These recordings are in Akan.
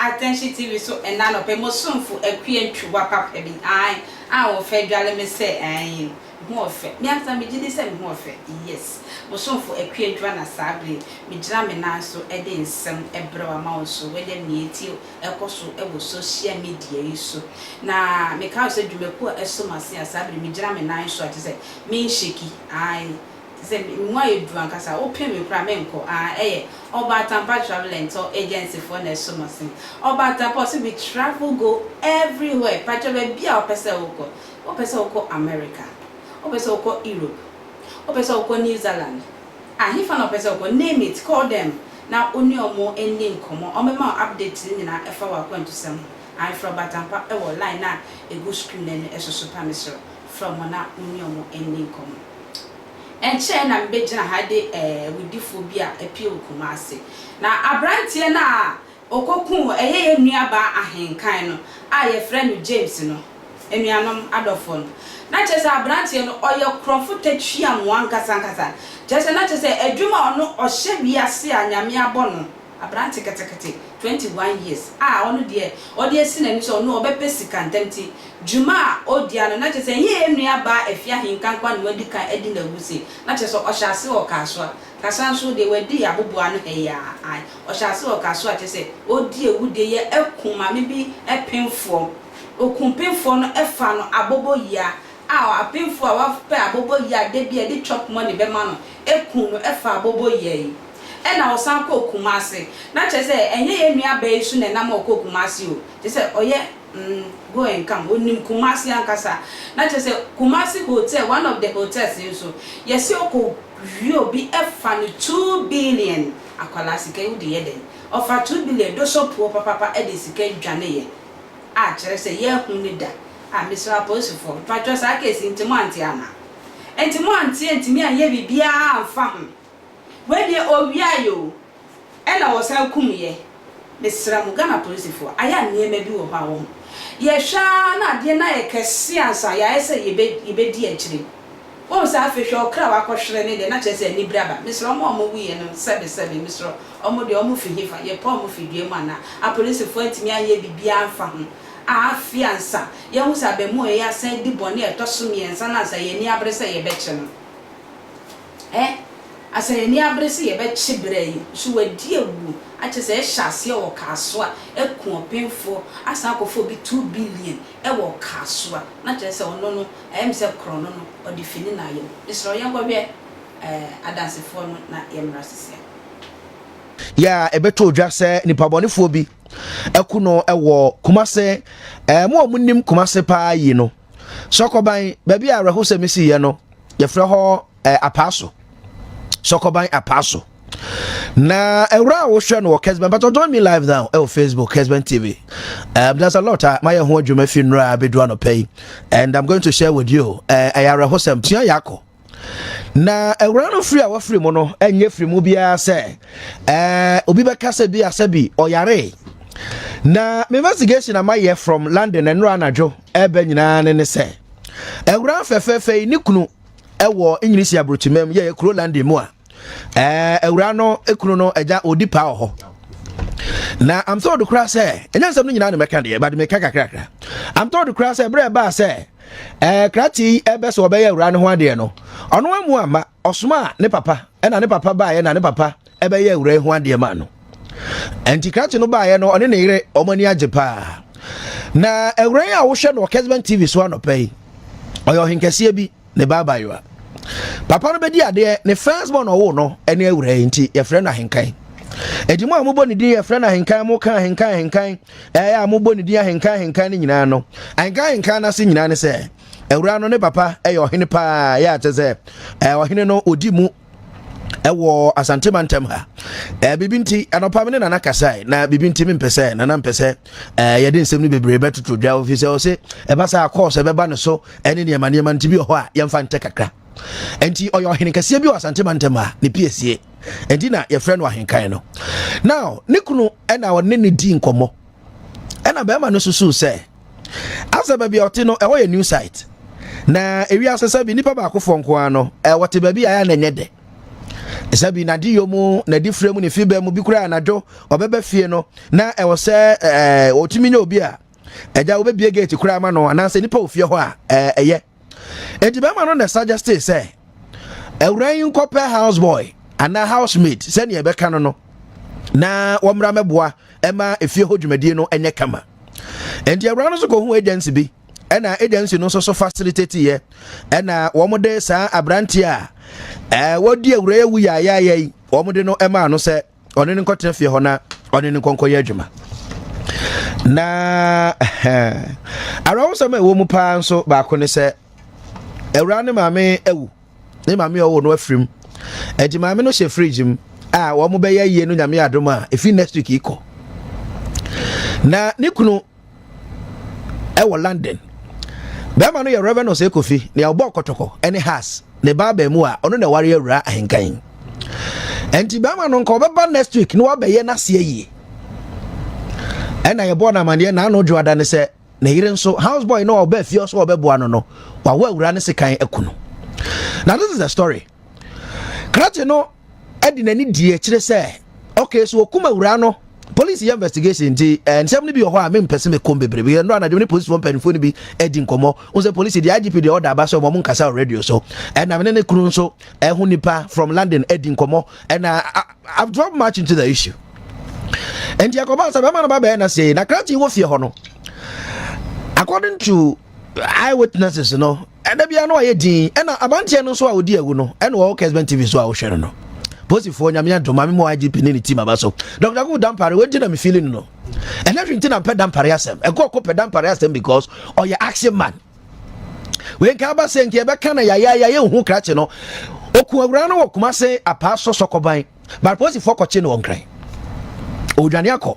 Attention TV so ɛna anɔpa yi, mo somfo Akua Ntwiwa papa bi, ae, a wɔfɛ dwale me sɛ, ae, me ho ɔfɛ. Me ankasa megye di sɛ me ho ɔfɛ, yes. Mo somfo Akua Ntwiwa na saa bere yi, megyina me nan so de nsɛm brɛ wo ama wo nso woanya nea enti ɛkɔ so wɔ social media yi so. Na mekae wo sɛ dwumakuo a ɛsɔ m'ase a saa bere yi megyina me nan so a kyerɛ sɛ menhyeki, ae, Te sɛ me mu ayɛ duru ankasa, wo pem me koraa menkɔ aa ɛyɛ Ɔbaatampa travel and tour agency foɔ na ɛso m'asen. Ɔbaatampa ɔse we travel go everywhere pakyɛw baabi a wopɛ sɛ wokɔ, wopɛ sɛ wokɔ America, wopɛ sɛ wokɔ Europe, wopɛ sɛ wokɔ New Zealand, ah hefa na wopɛ sɛ wokɔ name it call them na wo ne ɔmo nni nkɔmmɔ, ɔmo bɛma wo update no nyinaa ɛfa w'akwantusɛm ho. Ae frɛ Ɔbaatampa ɛwɔ line no a ɛgu screen no ani so so pa mesrɛ wo frɛ ɔmo na wo ne ɔmo nni nkɔmmɔ. Ɛnkyɛe na mibegyina ha de awudifo bi a apue wɔ Kumasi. Na aberanteɛ no a ɔkɔkuu ɛyɛ yɛn nuabaa ahenkan no a yɛfrɛ no James no, anuanom adɔfoɔ no, na kyerɛ sɛ aberanteɛ no ɔyɛ korɔmfo takyiamoa ankasa ankasa. Kyerɛ sɛ na kyerɛ sɛ adwuma a ɔno ɔhyɛ wiase a Nyame abɔ no, Aberante ketekete, 21 years, a ɔno deɛ ɔde asi n'ani sɛ ɔno ɔbɛpɛ sika ntɛm nti dwuma a ɔdi ano na kyerɛ sɛ ɛnyɛ yɛn nua baa Afie Ahenka nko ara na wadi kan adi n'awusie na kyerɛ sɛ ɔhyɛ ase wɔ Kasoa, Kasoa nso deɛ wadi aboboa ano ha yi ara, ae, ɔhyɛ ase wɔ Kasoa kyerɛ sɛ ɔdi awudie yɛ aku maame bi pemfoɔ, ɔkum pemfoɔ no fa no aboboyia a apemfoɔ a wapɛ aboboyia a da bi a yɛde chop money bɛma no aku no fa aboboyia yi. Ɛna ɔsan kɔɔ Kumasi. Na kyerɛ sɛ ɛnyɛ yɛn nua baa yi so na ɛnam a ɔkɔɔ Kumasi o. Kyerɛ sɛ ɔyɛ mm go and come. Ɔnim Kumasi ankasa. Na kyerɛ sɛ Kumasi hotel, one of the hotels yi nso, yɛse ɔkɔ wie obi fa no 2 billion. Akwadaa, sika yi wode yɛ dɛn? Ɔfa 2 billion dosɔ puo papapa de sika yi dwaneeɛ a kyerɛ sɛ yɛanhu no da. Ah, mesrɛ apolisifoɔ, mpakyɛw saa case yi nti moante anaa? Nti moante antumi anyɛ biribiara amfa ho? Wei deɛ ɔwiaeɛ o, ɛna ɔsan kumyɛ. Mesrɛ mo Ghana polisifoɔ, ayɛ a nneɛma bi wɔ hɔ a wɔho. Yɛhwɛ ara na adeɛ no ayɛ kɛse ansa yɛayɛ sɛ yɛbɛ yɛbɛdi akyire. Woahu sɛ afei hwɛ ɔkra a wakɔhwere ne deɛ na kyerɛ sɛ anibere aba. Mesrɛ wɔn a wɔwuiɛ no sɛbe sɛbe mesrɛ wɔn deɛ wɔn fi hefa? Yɛpa wɔn fi dua mu anaa? Apolisifoɔ antumi anyɛ biribiara amfa ho a afei ansa yɛahu sɛ abamuo yi asan adi bɔne a ɛtɔ so mmiɛnsa no ansa yɛn ani abere sɛ yɛbɛkye no. Ɛ? Asɛ yɛn ani abere sɛ yɛbɛkye berɛ yi nso wadi awu akyerɛ sɛ ɛhyɛ aseɛ wɔ Kasoa aku ɔpenfoɔ asan akɔfa obi 2 billion wɔ Kasoa na kyerɛ sɛ ɔno no ɛyɛ me sɛ korɔno no ɔde fi ne na yam. Mesrɛ wo yɛnkɔhwɛ ɛɛ adansefoɔ no na yɛmmra sesia. Yɛ a ɛbɛtɔ dwa sɛ nipa bɔnefoɔ bi aku no wɔ Kumase. Mo a monim Kumase paa yi no, Sɔkɔban, baabi a awerɛhosɛm siiɛ no, yɛfrɛ hɔ Apaaso. Sɔkɔban Apaaso. Na awura a wohwɛ no wɔ Kesben, but join me live now ɛwɔ Facebook, Kesben TV. There's a lot a mayɛ ho adwuma fi nnora abɛdu anɔpa yi, and I'm going to share with you. Ɛyɛ awerɛhosɛm tua yɛakɔ. Na awura no firi a wafiri mu no, ɛnyɛ firi mu biara sɛ obi bɛka sɛ bi asɛ bi ɔyare. Na me investigation a mayɛ from London ɛnora anadwo ɛbɛ nyinaa ne ne sɛ awura fɛfɛɛfɛ yi ne kunu ɛwɔ English aburokyimam yɛ kuro London mu a awura no kunu no agya ɔdi paa wɔ hɔ. Na I'm told koraa sɛ ɛnyɛ nsɛm no nyinaa na mɛka deɛ, but meka kakrakra. I'm told koraa sɛ berɛ ɛbaa sɛ krakye yi ɛbɛ sɛ ɔbɛyɛ awura no ho adeɛ no, ɔno amu amma ɔsoma a ne papa ɛna ne papa baeɛ na ne papa ɛbɛyɛ awura yi ho adeɛ ma no. Nti krakye no baeɛ no, ɔne ne yere ɔmo ani agye paa. Na awura yi a wohwɛ no wɔ Kesben TV so anɔpa yi, ɔyɛ ɔhenkɛseɛ bi ne ba abayewa. Papa no bɛdi adeɛ ne first born ɔwo no ɛne awura yi, nti yɛfrɛ no Ahenkan. Enti mo a mobɔ ne din yɛfrɛ no Ahenkan, mo ka Ahenkan Ahenkan, ɛyɛ a mobɔ ne din Ahenkan Ahenkan no nyinaa no, Ahenkan Ahenkan no ase nyinaa ne sɛ awura no ne papa ɛyɛ ɔhene paa, yɛ akyɛ sɛ ɔhene no ɔdi mu ɛwɔ Asante mantam ha. Biribi nti anɔpa me ne Nana kasae, na biribi nti mempɛ sɛ Nana mpɛ sɛ yɛde nsɛm no bebree bɛtoto dwa, ofi sɛ ɔse ɛba saa kɔɔs ɛbɛba ne so ɛne nneɛma nneɛma nti bi wɔ hɔ a yɛmfa ntɛ kakra. Nti ɔyɛ ɔhene kɛseɛ bi wɔ Asante mantam ha ne piesie, nti na yɛfrɛ no Ahenkan no. Now ne kunu ɛna ɔne ne di nkɔmmɔ, ɛna bɛrima no susuu sɛ asɛ baabi a ɔte no ɛhɔ yɛ new site na ewiase sɛ bi nipa baakofoɔ nko ara no, wɔte baabi a ɛyɛ na ɛnyɛ dɛ. Sɛbi n'adeyɔ mu, n'adifirɛ mu, ne fibɛ mu, bi koraa anadwo ɔbɛba fie no na ɛwɔ sɛ ɛɛ ɔtumi nya obi a ɛgya wobɛbie gate koraa ma no anaasɛ nipa wɔ fie hɔ a ɛɛ ɛyɛ. Enti bɛrima no na suggeste sɛ awura yi nkɔpɛ house boy anaa house maid sɛnea ɛbɛka no no na wɔmmra mɛboa ɛma efie hɔ dwumadie no ɛnyɛ kama. Enti awura no nso kɔhu agency bi ɛna agency no nso so facilitate yɛ ɛna wɔn de saa aberanteɛ a ɛɛ wɔdi awura yi awu yaayaaya yi wɔn de no ɛmaa no sɛ ɔne no nkɔtena fie hɔ na ɔne no nkɔnkɔyɛ adwuma. Na awerɛhosɛm a ɛwɔ mu paa nso baako ne sɛ awura ne maame awu, ne maame a ɔwɔ no afirim, ɛnti maame no hyɛ fridge mu a wɔn bɛyɛ yie no Nyame adom a ɛfi next week kɔ. Na ne kunu ɛwɔ London. Bɛrima no yɛ Reverend Osei Kofi, nea ɔbɔ kɔtɔkɔ ɛne Has ne ba abɛɛmu a ɔno na ɛware awura ahenkan. Ɛnti bɛrima no nka ɔbɛba next week na wabɛyɛ n'aseɛ yie. Ɛna yɛbɔɔ no amaneɛ na ano dwoada ne sɛ ne yere nso house boy no a ɔbaa fie ɔso ɔbɛboa no no wawo awura ne sekan aku no. Now this is the story. Krakye no ɛde n'ani di akyire sɛ okay, so okum awura no, police yɛ investigation nti eh, nsɛm no bi wɔ hɔ a mempɛ sɛ mekɔm bebree bi. Ɛno anadwo ne policefoɔ mpanimfoɔ no bi adi nkɔmmɔ wo sɛ police deɛ IGP deɛ ɔda aba sɛ ɔmo nkasa wɔ radio so. Ɛna mene ne kunu nso ɛho nipa from London adi nkɔmmɔ ɛna I've dropped much into the issue. Nti ɛkɔba sɛ bɛrima no ba bɛyɛ na sei na krakye wɔ fie hɔ no, according to eyewitnesses no, ɛda bia no ayɛ din. Ɛna abanteɛ no nso a ɔdi awu no ɛna wɔwɔ Kesben TV so a wohwɛ no no posifoɔ Nyame adom ame mu IGP ne ne team aba so. Dr. Akufu Dampare wɔnti na mefeeling no ɛnɛ hwe nti na mpɛ Dampare asɛm ɛkɔ ɔkɔ pɛ Dampare asɛm because ɔyɛ action man. Wei nka aba sɛ nka yɛbɛka no yayaya yɛnhu krakye no ɔku awura no wɔ Kumase apaa so sɔkɔban, but posifoɔ kɔkye no wɔ Nkran ɔdwane akɔ.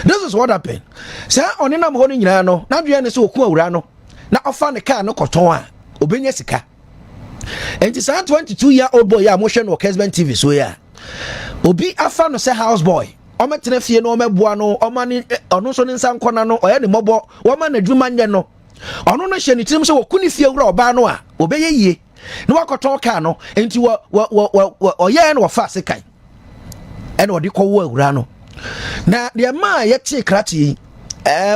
This is what happened. Sɛ ɔnenam hɔ no nyinaa no n'adwene ne sɛ ɔku awura no na ɔfa ne kaa no kɔtɔn a obɛnya sika. Nti saa 22 year old boy a mohwɛ no wɔ Kesben TV so yi a obi afa no sɛ house boy, ɔmɛtena fie no, ɔmɛboa no, ɔma ne ɔno nso ne nsa nkɔna no, ɔyɛ ne mmɔbɔ, wɔma n'adwuma nyɛ no. Ɔno no hyɛ ne tirim sɛ wɔku ne fie wura ɔbaa no a wɔbɛyɛ yie na wakɔtɔn kaa no. Nti wɔ wɔ wɔ wɔ ɔyɛɛ no wɔfa ase kan ɛna ɔde kɔwɔ awura no. Na deɛ maa yɛtee krakye yi,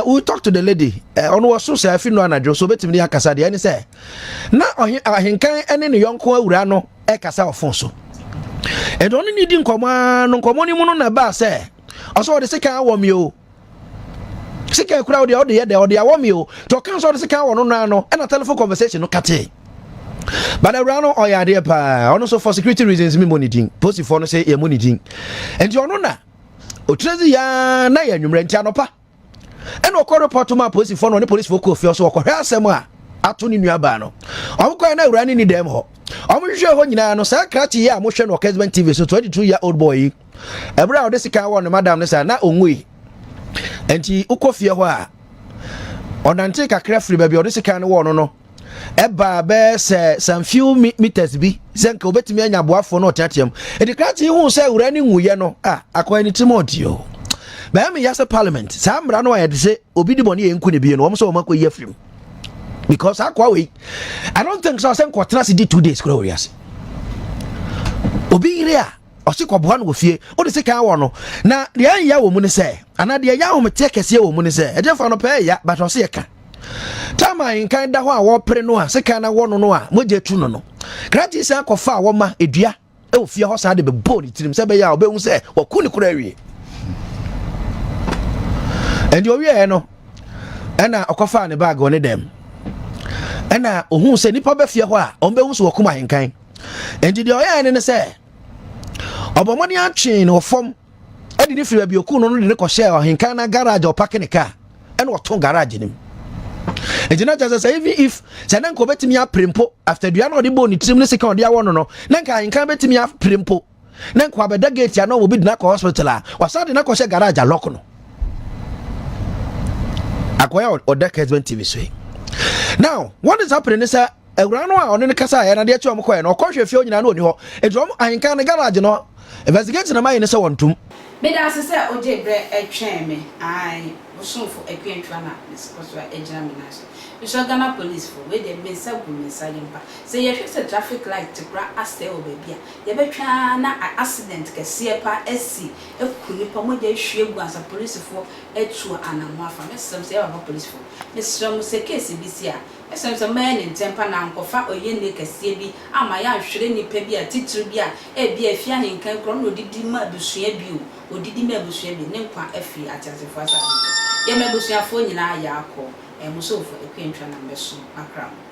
we talk to the lady, ɔno wɔso sɛ afi no anadwo so obɛtumi de akasa. Deɛ ɛne sɛ na ahenkan ne ne yɔnko awura no ɛkasa ɔfon so, ɛnti ɔno ne di nkɔmmɔ a no nkɔmmɔ no mu no na ɛbaa sɛ ɔsɛ ɔde sekan awɔ mi o, sekan kura ɔde ɔde yɛ dɛ ɔde awɔ mi o. Nti ɔka sɛ ɔde sekan awɔ no naa no ɛna telephone conversation no katee. But awura no ɔyɛ adeɛ paa. Ɔno nso for security reasons mi mmɔ ne din, posifoɔ no sɛ yɛ mmɔ ne din. Nti ɔno na otire dzi yaa na yɛ anwummerɛ nti anɔpa ɛna ɔkɔ report ma polisifoɔ no. Ɔne polisifoɔ kɔ fie so ɔkɔhwɛ asɛm a ato ne nua baa no. Ɔmo kɔɛ na awura ne ni dɛm hɔ. Ɔmo hwehwɛ hɔ nyinaa no, saa krakye yi a mohwɛ no Kesben TV so, 22 year old boy yi, ɛberɛ a ɔde sika wɔ ne madam no saa na ɔnwui. Nti wokɔ fie hɔ a ɔnante kakra firi baabi a ɔde sika no wɔ no no ɛbaa bɛɛ sɛ some few meters bi sɛ nka obetumi anya aboafoɔ no ɔteatea mu. Ɛdi krakye yi hu sɛ awura ne nwuyɛ no a akɔyɛ ne tirim ɔdi o bɛyɛ me ya sɛ parliament saa mmara no a yɛde sɛ obi di bɔne yɛ nku ne bie no, wɔn sɛ wɔn akɔ yi afiri mu because akoa wei, I don't think so sɛ nkɔtena se di 2 days kura wɔ wiase. Obi yere a ɔsi kɔboa no wɔ fie, wode sika wɔ no na deɛ ɛnyɛ wɔ mu ne sɛ anaa deɛ ɛyɛ ahometeɛ kɛseɛ wɔ mu ne sɛ ɛdeɛ fa no pɛɛ ya, but ɔsi yɛ ka tama nkan da hɔ a wɔpere no a sika na wɔ no no a mogya tu no no krakye sɛ akɔfa a wɔma edua ɛwɔ fie hɔ saa de bɛbɔ ne tirim sɛ ɛbɛyɛ a ɔbɛhu sɛ wɔku ne kora awie. Ɛnti ɔwieɛ no ɛna ɔkɔfaa ne bag wɔ ne dɛm ɛna ohun sɛ nipa bɛ fie hɔ a wɔn bɛhu sɛ wɔkum ahenkan. Nti deɛ ɔyɛɛ ne ne sɛ ɔbɔ mmɔden atwe no wɔ fam ɛde ne firi baabi okuu no no de ne kɔhyɛɛ ɔhenkan na garage a ɔpake ne kaa ɛna ɔto garage no mu. Nti na kyerɛ sɛ even if sɛ na nka ɔbɛtumi apere mpo after dua na ɔde bɔɔ ne tirim ne sika ɔde awɔ no no, na nka ahenkan bɛtumi apere mpo na nka wabɛda gate a na obi de no akɔ hospital a wasan de no akɔhyɛ garage a lock no akɔyɛ ɔda Kesben TV so yi. Now what is happening ne sɛ awura no a ɔne no kasa yɛ na adeɛ kye wɔn kɔɛ no ɔkɔhwɛ fie nyinaa no ɔni hɔ. Nti wɔn ahenkan no garage no investigate na mayɛ ne sɛ wɔntum. Meda ase sɛ ogye berɛ twɛn me. Ae. Mo somfo Akua Antwua na mekɔ so agyina me nan so. Mesrɛ Ghana police foɔ, wei deɛ me nsa gu me nsa yam pa. Sɛ yɛhwɛ sɛ traffic light koraa asɛe wɔ baabi a, yɛbɛtwɛn ara na accident kɛseɛ paa asi aku nnipa, mogya ahwie agu ansa polisifoɔ atu anammɔn afa. Mɛsrɛ mo sɛ yɛ papa polisifoɔ, mesrɛ mo sɛ case bi si a, mɛsrɛ mo sɛ mommɛyɛ no ntɛm pa na ankɔfa oyennie kɛseɛ bi amma yɛanhwere nnipa bi a titiriw bi a ebia efie ahenkan korɔ na odidi ma abusua bi o, odidi ma abusua bi, ne nkwa afiri ateasefoɔ asase so. Yɛ ma abusuafoɔ nyinaa yaakɔ, ɛɛ mo somfoɔ Akua Ntwa na mɛsom makra mo.